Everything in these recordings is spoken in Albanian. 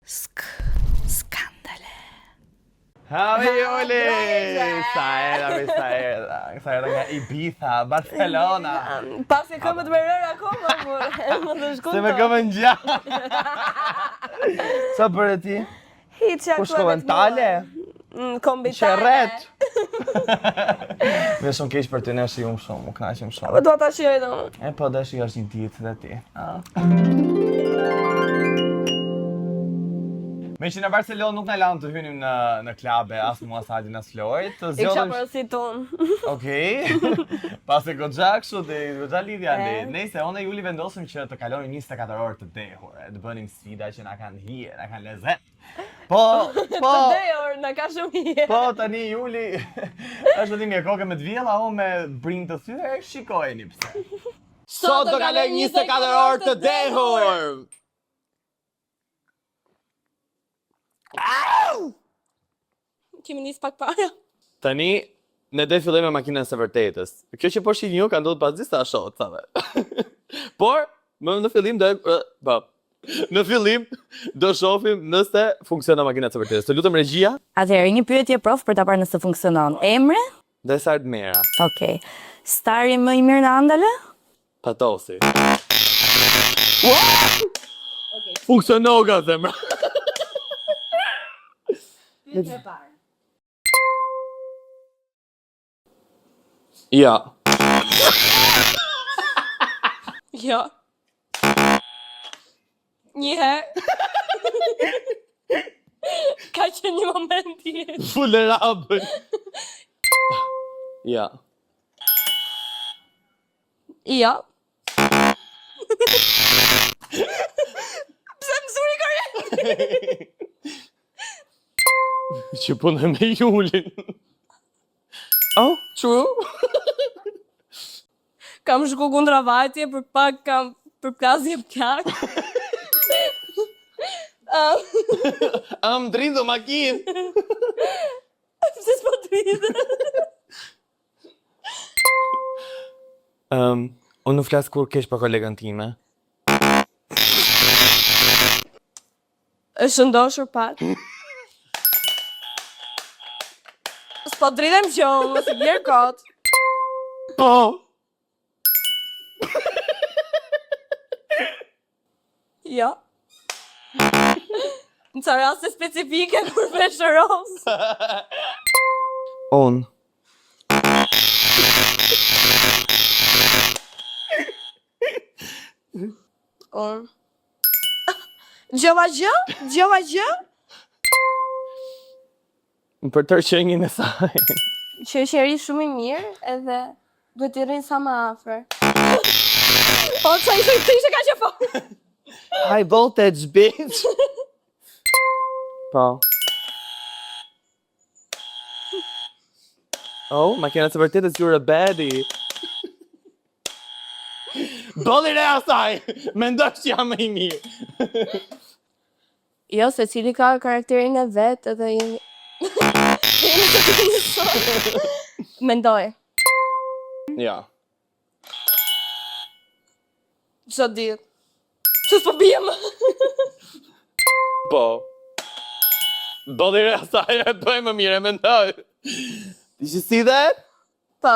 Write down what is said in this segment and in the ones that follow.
Sk skandale. Havi Juli! Sa erdha, mi sa erdha. Sa erdha nga Ibiza, Barcelona. Pasi këmbët me rërë akoma, por më të shkunto. Se me këmbën gjatë. Sa bëre ti? Hiç ja Ku shkove në Tale? Në kombitale. Qerret. Më shumë keq për ty, ne shijum shumë, u kënaqëm shumë. Po dua ta shijoj dhe unë. E po do shijosh një ditë dhe ti. Ah. Meqë në Barcelonë nuk na lanë të hynim në në klabe, as mua as Adin as Florit, të I kisha zgjodhëm. porosit unë. Okej. Pase goxha kështu dhe goxha lidhja E. ande. Nëse unë e Juli vendosëm që të kalojmë 24 orë të dehur, e të bënim sfida që na kanë hije, na kanë lezet. Po, po. Të dehur, na ka shumë hije. Po, tani Juli është aty me kokë me të vjella, unë me brinjë të thyer, shikojeni pse. Sot do kalojmë 24 orë të dehur. Kemi nis pak para. Tani ne do fillojmë me makinën e së vërtetës. Kjo që po shihni ju ka ndodhur pas disa shotsave. Por më në fillim do e po. Në fillim do shohim nëse funksionon makina e së vërtetës. Të lutem regjia. Atëherë, një pyetje provë për ta parë nëse funksionon. Emri? Desart Mera. Okej. Stari më i mirë në Andale? Patosi. Funksionoka zemra. Pyetja e parë. Ja. Jo. Një herë. Ka qenë një moment i jetës. Vulnerable. Ja. Jo. Pse më zuri korrent? Që punoj me Julin. Oh, true. Kam shku kundravajtje për pak kam përplasje plak. Um, Am dridhu makinë. Pse s'po dridhe? Um, unë nuk flas kur keq për kolegën time. Është shëndoshur pak. S'po dridhem që unë, mos i bjer kot. Po. Jo. Në ca raste specifike kur vesh roz. Unë. Unë. Dëgjova gjë? Dëgjova gjë? Për tërë qenien e saj. Që është njeri shumë i mirë edhe duhet t'i rrinë sa më afër. Po, ça ishe, të ishe ka që po. High voltage, bitch. Po. Oh, makina të vërtetës you're a baddie. Bolli re asaj! Mendoj që jam më i mirë. Jo, secili ka karakterin e vet edhe jemi... jemi të të njësoj. Mendoj. Ja. Çdo ditë. Pse s'po bie më? Po. Bolli re asaj e bëj më mirë, e mendoj. Did you see that? Po.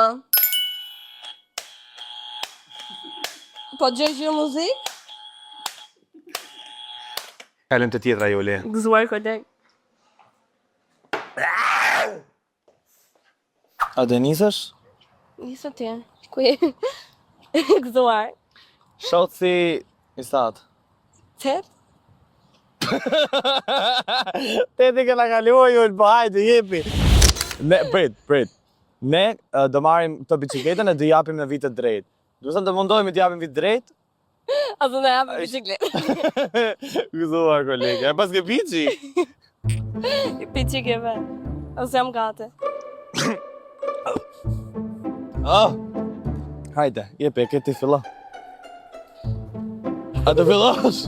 Po dëgjoj gjë muzikë? Kalojmë te tjetra, Juli. Gëzuar koleg. A do nisësh? Nisë ti. Ku je? Gëzuar. Shotsi i sat. Tet? Teti këna kaluar, Jul, po hajde, jepi. Ne, prit, prit. Ne eh, do marrim këtë biçikletën e do japim në vijë të drejtë. Do të të mundohemi të japim vijë të drejtë. A do na japim biçikletë? Gëzuar kolege. E pas ke piçi. Piçi ke ve. Ose jam gati. Oh. Hajde, jepi, e ke ti fillo. A do fillosh?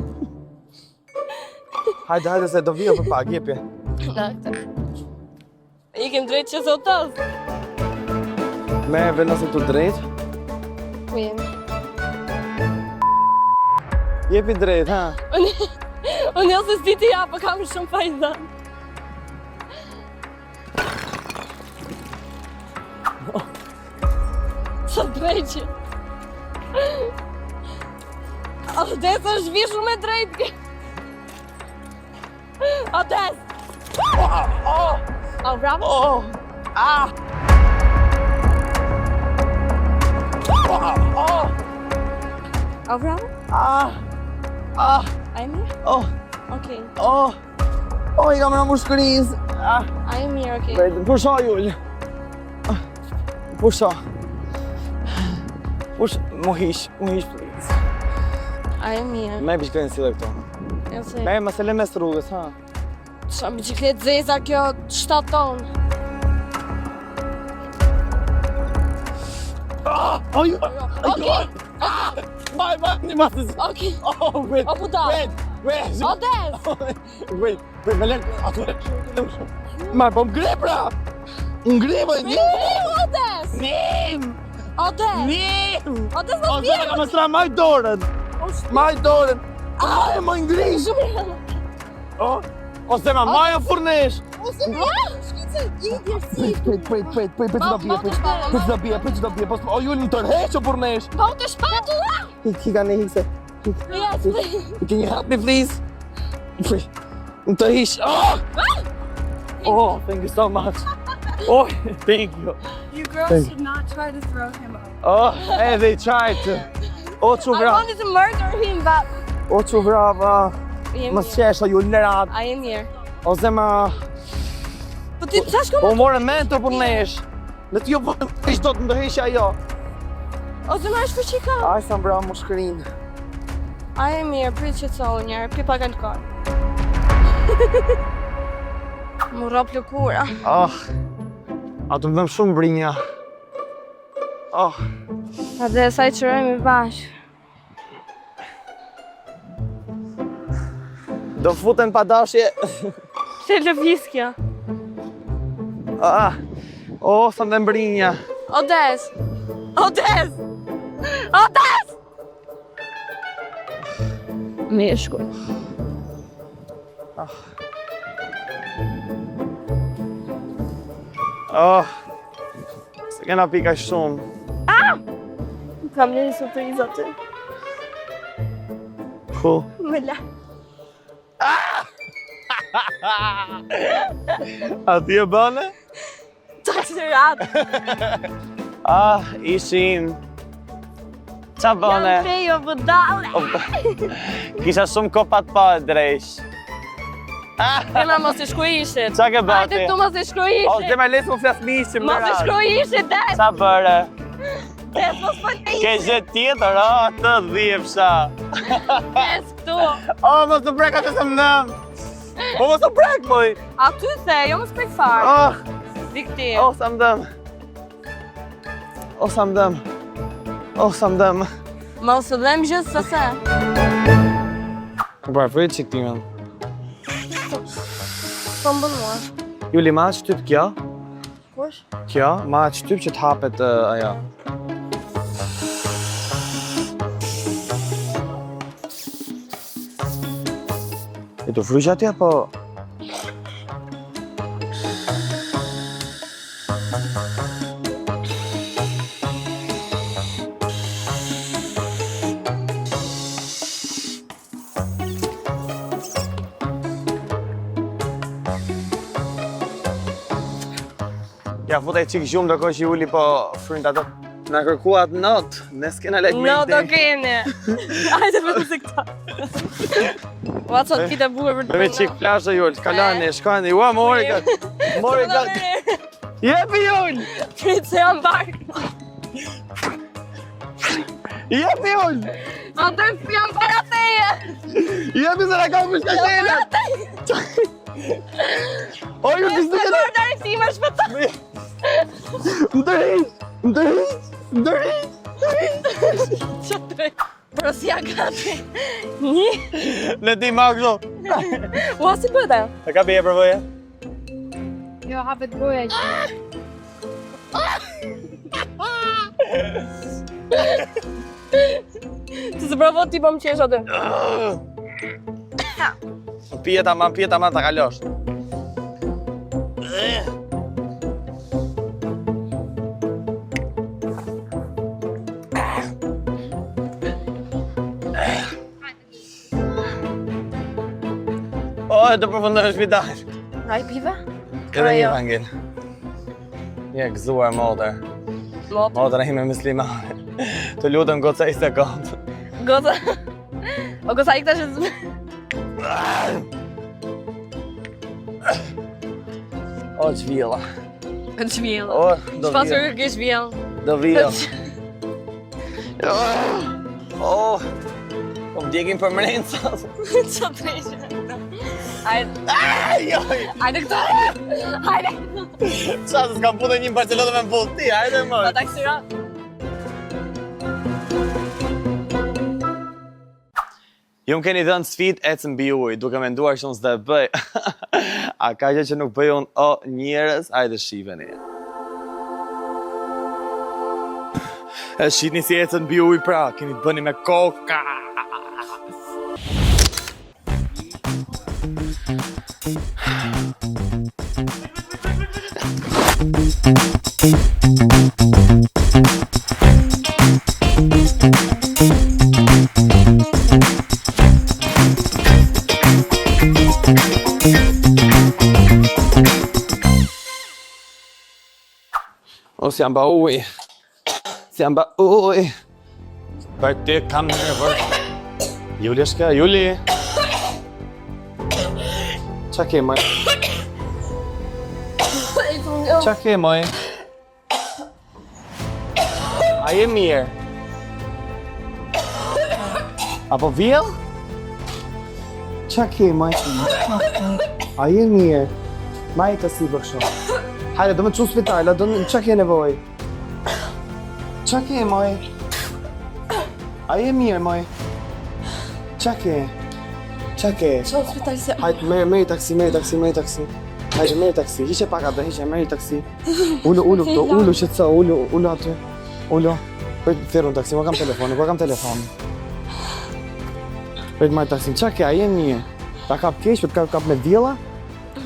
Hajde, hajde se do vijë për pak, jepi. Na këtë. Ikim drejt që sot Me vendosim të drejt. Ku jemi? Jepi drejt, ha? Unë jo se s'di ti ja, po kam shumë fajda. Sa dreqi. Odes është vi shumë e drejtë. Odes! Oh! Oh, bravo. Oh! Ah! Oh! Oh, bravo. Ah! Ah! A je mirë? Oh! Okej. Oh! Oh, i kam ra mushkërisë! Ah! A je mirë, okej. Wait, pusho, Jul. Ah, Pusho. Push, mu hiq, mu hiq, please. A je mirë? Me bicikletën sille këto. Jo se. Me, mos e le mes rrugës, ha. Qa bicikletë zeza kjo 7 ton. Ah! Oh, ju... Okej. Ah! Maj, maj, një masë. Okej. Oh, wait. O, budall. Wait, wait. Odes! Wait, wait, me lërë, aty. Ma, po më ngre pra! Më ngre, po, Nim, Odes! Nim! Odes! Nim! Odes mos O, bjerë! zëra, ka më stra, maj dorën! Maj dorën! Aj, më ngri! Shumë rëndë. O, o zemra, maj o furnesh! Ose Prit, prit, prit, prit, prit, prit, do bie, prit, prit, do bie, prit, do bie, po, o, Jul, më tërheq o furnesh! Po të shpatulla! Hik, hik, ane, hik se. Hik, Yes, please. Can you help me, please? Please. Më tërheq. Oh! Oh, thank you so much. Oh, thank you. You girls Thank should not try to throw him over. Oh, hey, they tried to. O, që I vra. wanted to murder him, but... O, që vrava. Je Mos mirë. qesh, o Jul, në A je mirë? O, zemra. Po ti qa shko Po more mend të furnesh. Në të jo po ish do të ndërheq ajo. O zemra është fuqi ka. Aj, sa mbra mushkërin. A je mirë, prit që të sollë njerë, pi pak alkohol. Mu rop lëkura. Ah. A të më dhëm shumë brinja. Oh. A dhe sa i qërojmë i bashkë. Do futen pa dashje. Pse lëviz kjo? Ah. Oh, sa më dhëm brinja. Odes! Odes! Odes! Meshkull. Oh. Se kena pika shumë. Kam një surprizë aty. Ku? Më la. A ti e bëne? Taksirat. Ah, ishim. Qa bëne? Jam fejo budalle. Kisha shumë kopat pa e drejsh. Ema mos i shkruaj ishit. Qa ke bëti? Hajde këtu mos i shkruaj O, ishit. zemra lesë më flas mi ishim Mos i shkruaj ishit, des. Qa bëre? Des, mos po le Ke gjë tjetër, o, të dhjepsha. Des këtu. O, mos të prek atë se më nëm. Po mos të prek, moj. Aty the, jo mos prek fare. Oh, Viktim. oh, sa më dëm. O, sa më dëm. O, sa më dëm. Mos u dhem gjë së se. Po, fryt çik timen. Po më bën mua. Juli, ma shtyp kjo? Kush? Kjo, ma shtyp që të hapet ajo. E të fryq atje, apo? Ja, futa i çik gjumë ndërkohë që Juli po frynt ato. Na kërkuat not, ne s'kena lek me No do ide. keni. Hajde vetëm se këta. Ua sa të bukur për të Bëmi çik plazh o Jul, kaloni, shkoni. Ua, mori ka. Mori ka. Jepi Jul! Prit se jam bark. Jepi Jul! Atë jam para teje. Jepi se na ka kush ka qenë. O Jul, ti Të s'duket. dorë drejtime shpëtoj. Më tërhiq, më tërhiq, më tërhiq. Që drejt. Porosia gati. Një. Në ti ma kështu. Ua si bëhet ajo? E ka bie përvoje? Jo, hapet goja që. Ti se provo ti po më qesh aty. Pije tamam, pije tamam ta kalosh. O, do përfundoj në spital. Ai pive? Edhe një vangel. Je gëzuar motër. Motër. Motra ime muslimane. Të lutem goca i sekond. Goca. O goca ik tash. O, çvilla. Çvjell. O, do Çfarë vjell. ke çvjell? Do vjell. O, po më djegin për mrenca. Qa treshe? Hajde, Joj, hajde këto. Hajde. qa se s'kam punë një në Barcelona me më punë ti, hajde më. Pa taksira. Ju më keni dhënë sfidë ecë mbi ujë, duke menduar që unë s'do e bëj. A ka gjë që nuk bëj unë, o njerëz, hajde shiheni. E shihni si ecën mbi ujë pra, keni të bëni me koka. O, si jam ba ujë. Si jam ba ujë. Për ty kam nervër. Juli është kjo, Juli. Qa ke, moj? Qa ke, moj? A je mirë? Apo vjell? Qa ke, moj? A je mirë? Maj të si për kështu. Hajde, do më të spital, do më qa ke nevojë? Qa ke, moj? A je mirë, moj? Qa ke? Qa ke? Qa spital se... Hajde, merr, merr taksi, merr taksi, merr taksi. Hajde, merr taksi. Hiqe pak atë, hiqe, merr taksi. Ulu, ulu këtu, ulu qetëso, ulu, ulu aty. Ulu. Prit, thirrun taksi, ku kam telefonin, ku kam telefonin. Prit marr taksin. Qa ke, a je mirë? Ta kap keq, po të kap, kap me vjella?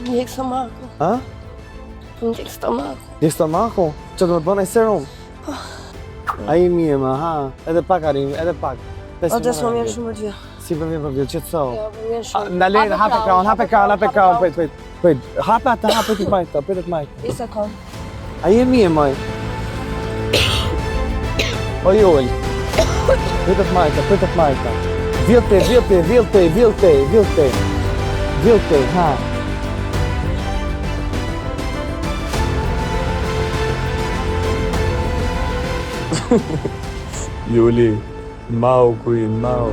Më djeg stomaku. Ha? Më djeg stomaku. Djeg stomaku? Që do të bën ai serum? A je mirë, ma, ha? Edhe pak arrim, edhe pak. O, të s'më vjen shumë për të vjell. Si po vjen për vjell, qetëso. Jo, po vjen shumë. Ndalej, hape krahun, hape krahun, hape krahun, prit, prit. Prit, hape atë, hape ti majta, prit të majta. Një sekond. A je mirë, moj? O Jul. Prit të majta, prit të majta. Villte, villte, villte, villte, villte. Villte, ha. Juli, mau queen, mau.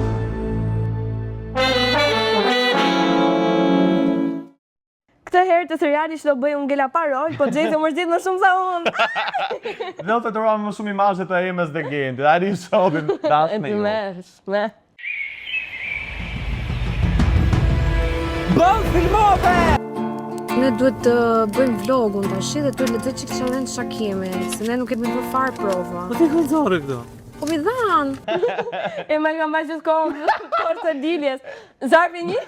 Këtë herë të seriali që do bëj unë ngela pa rol, po Gjeti u mërzit më shumë sa unë. Dhe të duram më shumë imazhe të Emës dhe Gentit. Hajde i shohim dash me ju. Me. Ne duhet të bëjmë vlogun tash dhe duhet lexoj çik challenge çka kemi, se ne nuk kemi bërë fare prova. Po ti ku nxorë këto? Po mi dhan. E më kam bërë gjithë kohën për të diljes. Zarfi një?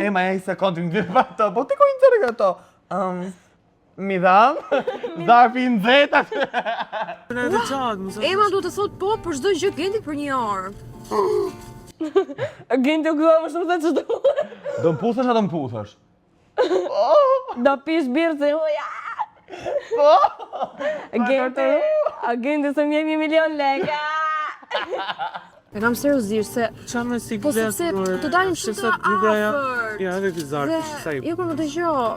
Ema e i sekondin në pa ato, po ti ku i nxorë këto? Um, mi dhan, zarfi i nxehtë. Ema duhet të thot po për çdo gjë Gentit për një orë. Genti u gëzua më shumë se ç'do. Do më puthësh a do më puthësh? Do pish birë se u ja. Po! Genti, a Genti se më jep një milion lekë. E kam seriozisht se Qa me si po sepse të dalim shumë të afërt. Ja, edhe ti zarfi, Dhe sa i... jo kur më dëgjoj.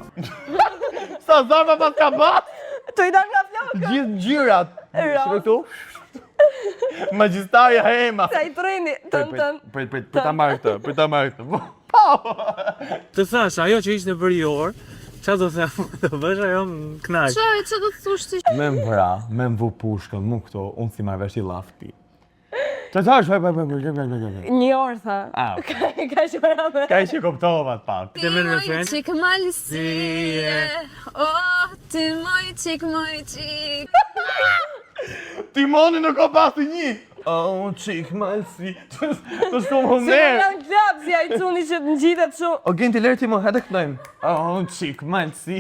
Sa zarfa pas ka ba? Tu i dal nga flokët. Gjithë ngjyrat. Shiko këtu. Magjistarja Ema. Sa i treni, tën tën. Prit, prit, prit ta marr këtë, prit ta marr këtë. Po! Të thash, ajo që ishte bërë i orë, qa do them, do bësh ajo më knaq. Çfarë, çfarë do të thosh ti? Me më vra, me më vu pushkën, mu këto, unë si marr vesh i lafti. Të thash, prit, prit, prit, prit, prit, prit. Një orë tha. Ah, Ka që ora me. ka që kuptova të pak. Të merr referencë. Çik malësie. Oh, ti moj çik moj çik. Timoni nuk ka pasi një. Oh, çik malsi. Të shko më Si merë. janë klap si ai çuni që të ngjitet kështu. O Genti lërë ti më, hajde këndojmë. Oh, çik malsi.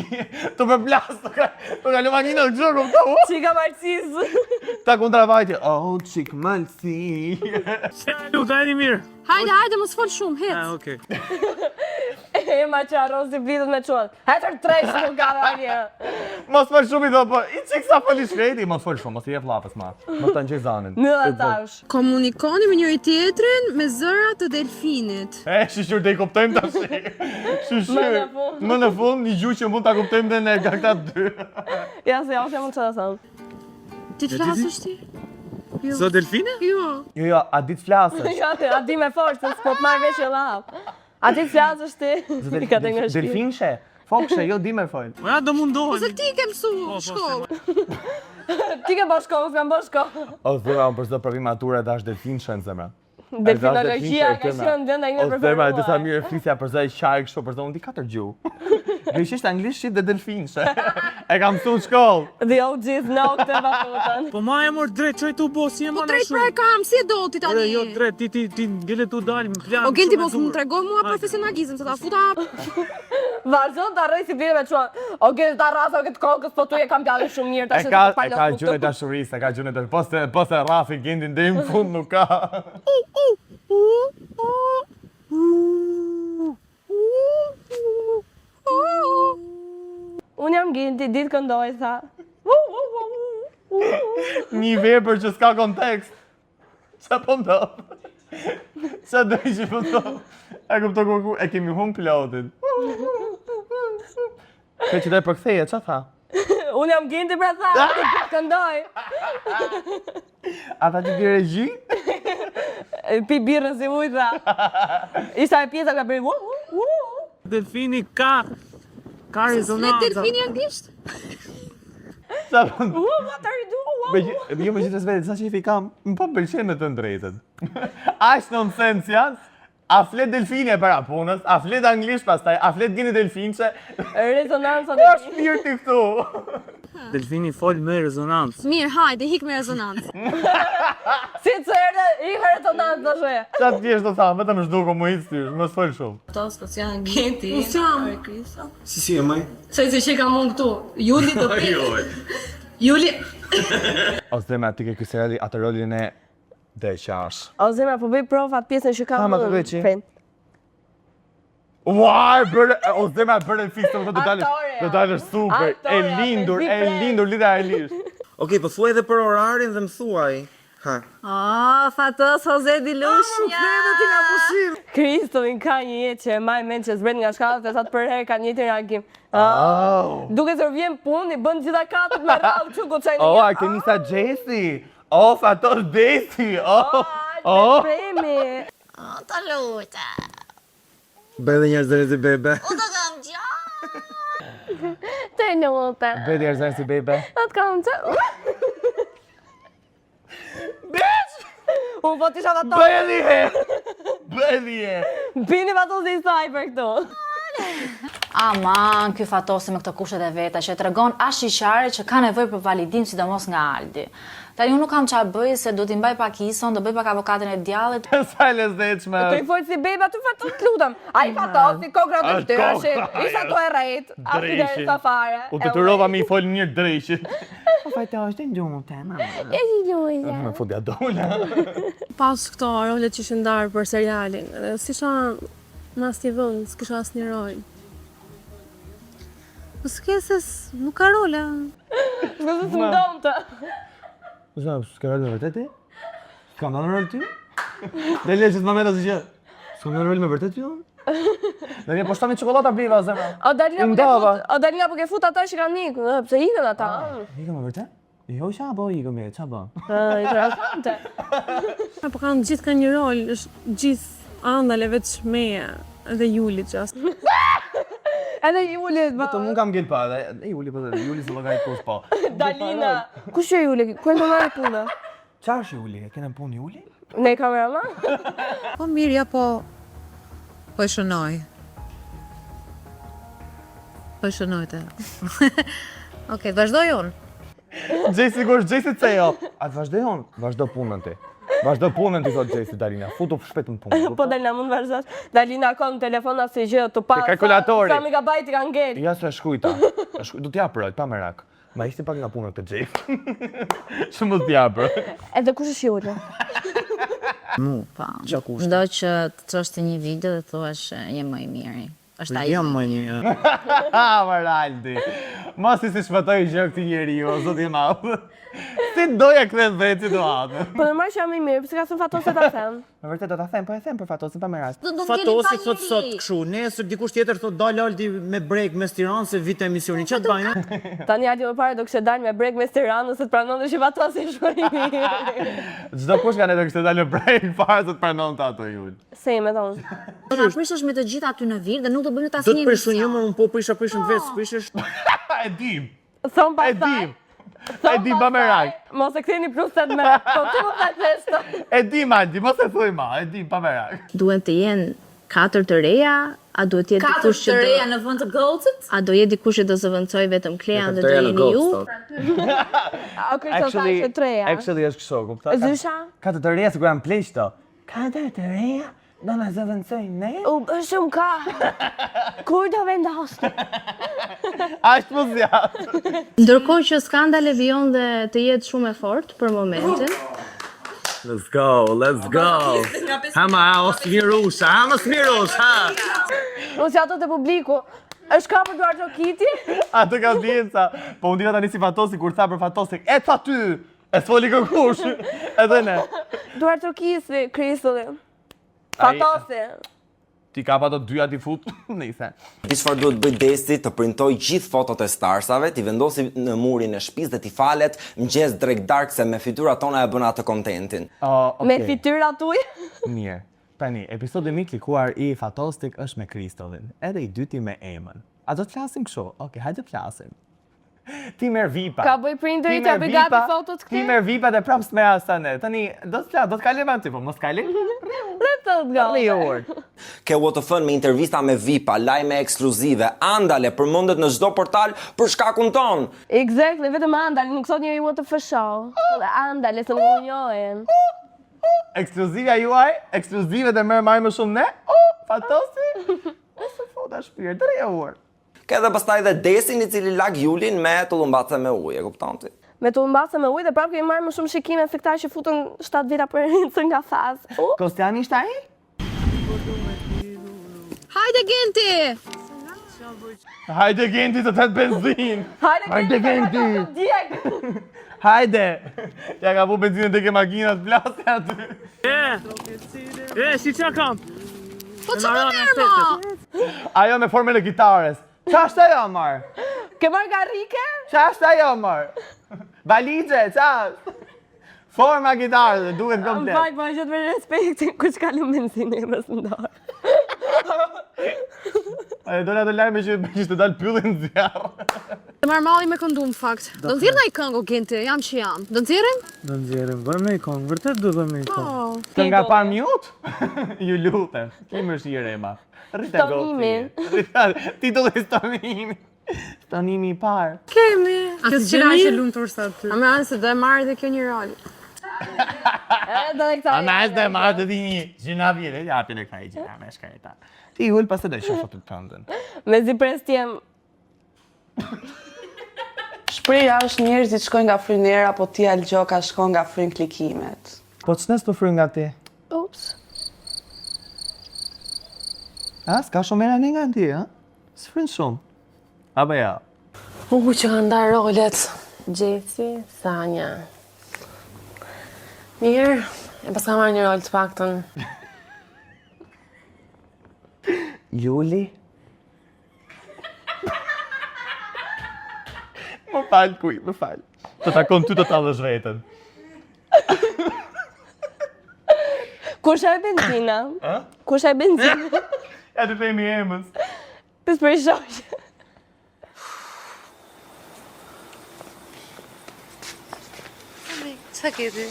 Të përplas, të ka, të ka lëma një në gjë, kupto? Çika malsis. Ta kundravajtje. Oh, çik malsi. Luta jeni mirë. Hajde, hajde, mos fol shumë, hec. Ah, okej. Ema që harron si blidhet me çun. Hetër tresh nuk ka dhe Mos fol shumë i do, po, i çik sa foli shkreti, mos fol shumë, mos i jep llafës ma. Mos ta ngjej zanin. Në dhe tash. Komunikoni me njëri tjetrin me zëra të delfinit. E, shyqyr dhe i kuptojmë tash. Shyqyr. Më në fund. Më në fund, një gjuhë që mund ta kuptojmë dhe ne nga këta dy. Ja se ja, se mund të të thëmë. Ti të flasësh ti? Jo. Zë delfine? Jo. Jo, jo, a di të flasësh? Jo, ti, a di me forcë, s'po të marr vesh e llaf. A ti flasësh ti? I ka të nga shpi. Delfinshe, fokshe, jo di me fol. Po ja do mundohemi. Se ti i ke mësu po, shkollë. Ti ke bërë shkollë, s'kam bërë shkollë. O, zemra, unë për çdo provim mature dash delfinshe në zemra. Delfinologjia ka qenë lënda ime O zemra, e disa preferuar. mirë flisja për zë e qarë kështu, për zë unë di katër gjuhë. Greqisht, anglisht, shqip dhe delfinshe. E kam mësuar në shkollë. The OGs know këtë batutën. Po ma e mor drejt, çoj tu bo, si e Po ma drejt pra e kam, si e do ti tani? Ore, jo drejt, ti ti ti ngele tu dal në plan. O Genti shumë e mos më dur. trego mua Hajde. profesionalizëm, se ta futa Vazhdon ta rroj si bile me çuan. O Genti ta rrasa, o këtë kokës, po tu e kam djalin shumë mirë E tash. ka, e ka gjuhën e dashurisë, e ka gjuhën e dashurisë. Po se, po se rrafi Gentin deri në fund nuk ka. Unë jam Genti, ditë këndoj, tha. Një vepër që s'ka kontekst. Qa po ndodh? Qa do që po ndodh? E kupto ku ku e kemi hum plotin. Kë që do e përktheje, qa tha? Unë jam Genti pra tha, këndoj. A tha që di regji? E, Pi birrën si ujë, tha. Ishte ajo pjesa ka bëri u u u. Delfini ka ka Flet rezonanca. delfini anglisht? Qa po ndodh? U what are you doing? Me gjithë, jo me gjithë respekt, sa qefi kam, më po pëlqen me të drejtën. Aq nonsens janë, a flet delfini e para punës, a flet anglisht pastaj, a flet gjini delfinçe, Rezonanca po është mirë ti këtu. Delfini fol me rezonancë. Mirë, hajde, hik me rezonancë. Si të erdhe, i ka rezonancë tash. e. Qa të thjesht do tha, vetëm zhduku më hiç sysh, mos fol shumë. Tosko, si janë Genti. Unë s'jam. Si si e maj? Se si që kam unë këtu. Juli do pi. Juli. O zemra, ti ke ky seriali atë rolin e dhe qash. O zemra, po bëj prova atë pjesën që kam Ha, ma unë. të bëj qi. Prit. Ua, e bëre, o zemra e bëre fiks, do të dalësh, Aktorja. do dalësh super, e Aktorja, lindur, me e zi lindur literalisht. Okej, po thuaj edhe për orarin dhe më thuaj. Ha. Oh, Fatos Jose di Lushnja. Kristoin ka një jetë që e maj mend që zbret nga shkallët e sa të përherë ka njëjtin reagim. Oh. Duke se vjen punë, i bën gjitha katët me radhë kështu ku çajnë. Oh, Artemisa Jesse. Oh, Fatos Desi. Oh. Oh. Premi. Të lutem. Bëj edhe njerëz drejt si bebe. U të kam gjatë. Të lutem. Bëj njerëz drejt si bebe. Të kam gjatë. Bitch! Unë po t'isha Fatos. Bëj edhe një herë. Bëj edhe një herë. Bini Fatos i saj për këtu. Aman, ky Fatosi me këto kushtet e veta që e tregon ashiqare që ka nevojë për validim sidomos nga Aldi. Tani unë nuk kam çfarë bëj se do t'i mbaj pak ison, do bëj pak avokatin e djallit. Sa e lezetshme Të i është. fol si bebe aty Fatos, të lutem. Ai Fatosi, kokra të Është ftyrëshit, kokra, isha tu e rrejt, a Dreqin. fide sa fare. U detyrova me i fol mirë dreqit. Po Fatos, të ndutem, mama. E si luja. Më fund ja dola. Pas këto rolet që ishin ndarë për serialin, edhe s'isha në asnjë vend, s'kisha asnjë rol. Po s'ke se nuk ka role. S'ke se s'më donte. Zë, s'ke rol me vërtet ti? S'kam dhënë rol ty? Dhe le që s'ma merr asgjë. S'kam dhënë rol me vërtet ty? Dhe një po shtami çokollata bliva zemra. O Dalina po ke Ndava. fut, o Dalina po ke fut ata që kanë ikur, ë, pse ikën ata? Ikëm me vërtet? Jo, qa bo ikëm e, qa bo? Ë, interesante. Po kanë gjithë kanë një rol, është gjithë Andale veç meje dhe Julit just. Edhe Julit, po. Vetëm unë kam ngel pa edhe e Juli po dhe Juli se llogarit kush po. Dalina. Kush është Juli? Ku e ke marrë punë? Qa është Juli? E kena në punë Juli? Ne kameraman? Po mirë, ja po po e shënoj. Po e shënoj të. Okej, vazhdoj unë. Gjej sigur, gjej si CEO. A të vazhdoj unë? Vazhdo punën ti. Vazhdo punën ti thot Gjesti Dalina, futu shpejt në punë. Po Dalina mund të vazhdosh. Dalina ka në telefon asnjë gjë, të pa. Te kalkulatori. Sa megabajt i ka ngel. Ja se shkrujta. Do t'jap rojt, pa merak. Ma ishte pak nga puna këtë Gjest. Që mos t'jap rojt. Edhe kush është Juli? Mu. Po. Gjakushtë. Do që të çosh ti një video dhe thuash je më i miri. Është ai. Jam më i miri. Ha, Maraldi. Mos i si shpëtoi gjë këtij njeriu, o zoti i madh. Si doja kthen vetë situatën. Po normal që jam i mirë, pse ka thënë Fatosi ta them. Me vërtet do ta them, po e them për Fatosin pa merak. Fatosi thot sot kështu, nesër dikush tjetër thot dal Aldi me brek mes Tiranës se vite emisioni. Ç'a të bëjnë? Tani Aldi më parë do kishte dalë me brek mes Tiranës se të pranonte që Fatosi është më i mirë. Çdo kush nga ne do kishte dalë me brek para se të pranonte ato Jul. Se me thonë. Do na prishësh me të gjithë aty në vilë dhe nuk do bëjmë dot Do asnjë të prishun emision. jo, më unë po prisha prishën vetë, s'prishesh. E dim. Thon E pastaj. dim. E dim pa merak. Mos e ktheni plus 8 me. Po ti mos ta kthesh të. E dim Aldi, mos e thuj ma, e dim pa merak. Duhen të jenë katër të reja, a duhet të jetë Katër dikush që të do reja në vend të gocit? a do jetë dikush që do zëvendësojë vetëm Klean dhe do jeni ju? A Kristo tha që të reja. Actually është kështu, kupton? Zysha? Katër të reja sikur janë pleq to. Katër të reja do na zëvendësojnë ne? U bë shumë ka. Kur do vendosni? Ashtë më zjat. Ndërkohë që skandale vijon dhe të jetë shumë e fortë për momentin. Let's go, let's go. Ha ma, o smirusha, ha ma smirusha, ha. Unë si ato të publiku. Është ka për duartrokitje? Atë ka djenca. Po unë dita tani si Fatosi, kur tha për Fatosi, e ca ty, e s'foli kërkush, edhe ne. Duartrokisi, Kristolli. Fatosi. Ti kap ato dyja ti fut, nëjse. Di çfarë duhet bëj Desti të printoj gjithë fotot e starsave, t'i vendosi në murin e shtëpisë dhe t'i falet mëngjes drek dark se me fytyrat tona e bën atë kontentin. Oh, okay. Me fytyrat tuaj? Mirë. Tani, episodi më i klikuar i Fatostik është me Kristollin, edhe i dyti me Emën. A do të flasim kështu? Okej, hajde të flasim. Ti merr vipa. Ka bëj prindërit, ja bëj gati fotot këtij. Ti merr vipa dhe prapë s'merr as ne. Tani do të flas, do të kalojmë aty, po mos kalojmë. Dhe të të gati. Rri urt. Ke WTF-n me intervista me vipa, lajme ekskluzive, Andale përmendet në çdo portal për shkakun ton. Exactly, vetëm Andale, nuk thot njeri WTF show. Andale, se nuk njohin. Ekskluzivja juaj, ekskluzive dhe merr marrim më shumë ne. Oh, Fatosi. Ose fota shpirt, rri urt. Ke edhe pastaj dhe Desin i cili lag Julin me tullumbace me ujë, e kupton ti? Me tullumbace me ujë dhe prapë kemi marrë më shumë shikime se këta që futën 7 veta për Encën nga faz. Uh. Kostiani ishte ai? Hajde Genti! Hajde Genti të thet benzin. Hajde Genti! Djeg! Hajde! Ja ka vu benzinën tek e makina të plasi aty. E, e, si që kam? Po që po merr mo? Ajo me formën e gitarës. Qa është ajo, marë? Ke marrë karrike? Qa është ajo, marë? Valixhe, qa është? Forma gitarës, duket komplet. Më fal, po e gjithë me respektin, kush ka lënë benzinë e mës në dorë. Ajo dola të lajme që kishte dalë pylli në zjarr. Të marr malli me këndu në fakt. Do nxjerr ndonjë këngë o Genti, jam që jam. Do nxjerrim? Do nxjerrim, bëjmë një këngë, vërtet do bëjmë një këngë. Po. Kënga pa mute? Ju lutem, ki mëshirë Ema. Rrita Stonimi. goti. Titulli Stonimi. Stonimi i parë. Kemi. Kjo s'qe aq e lumtur sa ty. A me anë se do e marrë dhe kjo një rol. Edhe dhe këta. A me anë se do e marrë dhe një gjina vjere, japin e këta i gjina me shkreta. Ti ul pas e do i shoh të tëndën. Mezi pres t'jem Shprehja është njerëzit shkojnë nga fryn era, po ti Algjoka shkon nga fryn klikimet. Po ç'ne s'po fryn nga ti? Ups. A, s'ka shumë era ne nga ti, ha? S'fryn shumë. Apo ja. U, që kanë ndarë rolet. Gjeci, Sanja. Mirë, e paska marrë një rol të paktën. Juli? Më fal, kuj, më fal. Të takon ty të tallësh veten. Kush e benzina? Kush e benzina? Ja të themi emës. Pës për shoqe. Qa ke ti?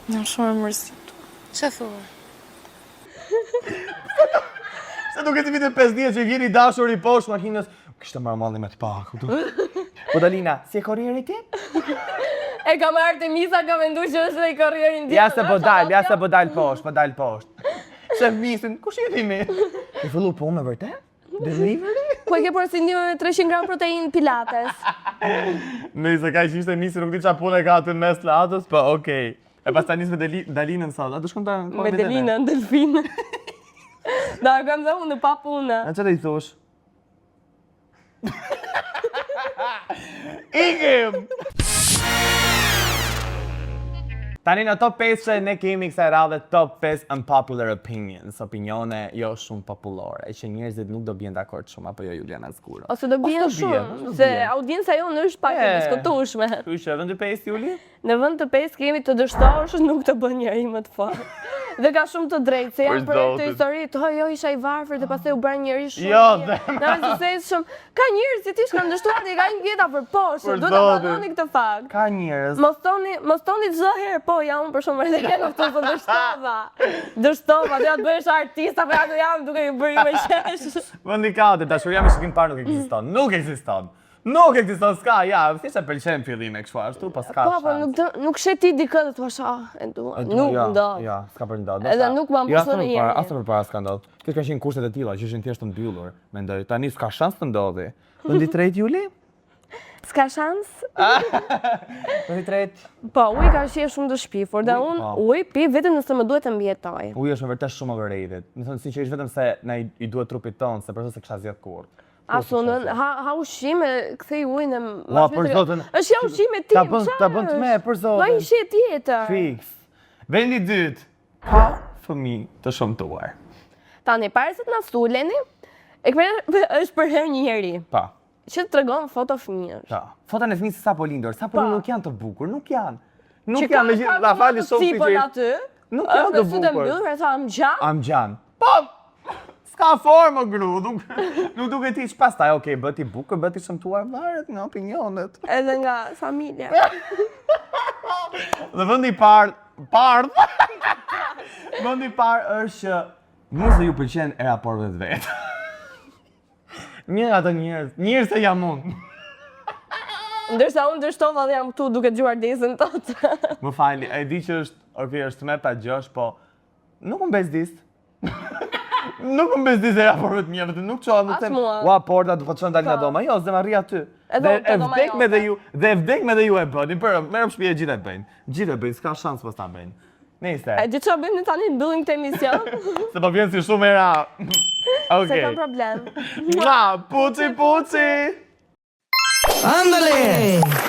Jam shumë e mërzitur. Qa thua? Se duket si vitet 50 që vjen i dashuri poshtë makinës. Kishte marrë malli me të pa, kupton? Po Dalina, si e korrieri ti? E ka marrë Artemisa, ka mendu që është dhe i korrier indian. Ja se po dal, ja se po dal poshtë, po dal poshtë. Shef misin, kush je ti mi? Ke fillu punë me vërtet? Delivery? Po e ke porositë ndihmë me 300 gram protein pilates. Nëse ka që ishte misi, nuk di qa punë ka aty në mes latës, po okej. E pastaj nis me Deli, Dalinën sot, a do shkon ta Me Delinën, Delfinën. Da, kam dhe unë pa punë. A çfarë i thosh? Ikim! Tani në top 5 ne kemi kësaj radhe top 5 unpopular opinions, opinione jo shumë popullore, që njerëzit nuk do bien dakord shumë apo jo Juliana Zguro. Ose do bien shumë, se audienca jonë është pak e diskutueshme. Kështu që vendi 5 Juli? Në vend të 5 kemi të dështosh, nuk të bën njeri më të fortë. Dhe ka shumë të drejtë, se janë për këtë histori, të jo isha i varfër dhe pastaj u bëra njeri shumë. Jo, dhe. Në suksesshëm. Ka njerëz që thjesht kanë dështuar dhe i ka ikur jeta për poshtë, duhet ta pranoni këtë fakt. Ka njerëz. Mos thoni, mos thoni çdo herë, po ja unë për shumë herë në këtë të dështova. Dështova, do të bëhesh artist apo ja do jam duke ju bërë me qesh. Vendi katër, dashuria me shikim parë nuk ekziston. Nuk ekziston. Nuk ekziston s'ka, ja, thjesht e pëlqen fillime kështu ashtu, po s'ka. Po, po, nuk do, nuk sheh ti dikë dhe thua, ah, e dua. Nuk ja, ndodh. Ja, s'ka për ndodh. Edhe nuk ma jo, mbushon një. As për para s'ka ndodh. Kjo kanë qenë kushtet e tilla që ishin thjesht të mbyllur, mendoj. Tani s'ka shans të ndodhi. Vendi tretë Juli? S'ka shans? Vendi tretë. Po, uji ka shije shumë të shpifur dhe unë po. ujë pi vetëm nëse më duhet të mbijetoj. Uji është me vërtet shumë overrated. Me thënë sinqerisht vetëm se na i, i duhet trupit tonë, se për s'e kisha zgjedh kurrë. As unë, ha, ha ushqime, kthej ujin e... Ua, për zotin... është ja ushqime tim, Ta bën, ta bën të me, për zotin. Ma një shije tjetër. Fiks. Vendi dytë, ka fëmi të shëmtuar. Tani, para se të na suleni, e këme është për herë një njeri. Pa. Që të tregon foto fëmijësh. Pa. Foton e fëmijës sa po lindur, sa po nuk janë të bukur, nuk janë. Nuk janë, me gjithë, na fali shumë si që... aty, Nuk janë të bukur. Është me sytë mbyllur, e tha, am gjan. Am gjan. Po, S'ka formë, o gru, nuk, nuk duket hiç pastaj, okej, bëhet i bukur, bëhet i shëmtuar, varet nga opinionet. Edhe nga familja. Dhe vendi i parë, parë, vendi i parë është që njerëzve ju pëlqen era porve të vet. Një nga ato njerëz, njerëz se jam unë. Ndërsa unë dështova dhe jam këtu duke dëgjuar dezën totë. Më fali, e di që është, okej, është me ta gjësh, po nuk më bezdis. Nuk më bezdis era porve të mia, vetëm nuk çohem, nuk them, ua porta do po çohem dal nga po. dhoma. Jo, s'do rri aty. Dhe e vdekme dhe ju, dhe e vdekme dhe ju e bëni, për merrem shtëpi e gjithë e bëjnë. Gjithë e bëjnë, s'ka shans mos ta bëjnë. Nëse. E di çfarë bëjmë ne tani, mbyllim këtë emision. Se po vjen si shumë era. Okej. S'ka problem. Mua, puci puci. Andale!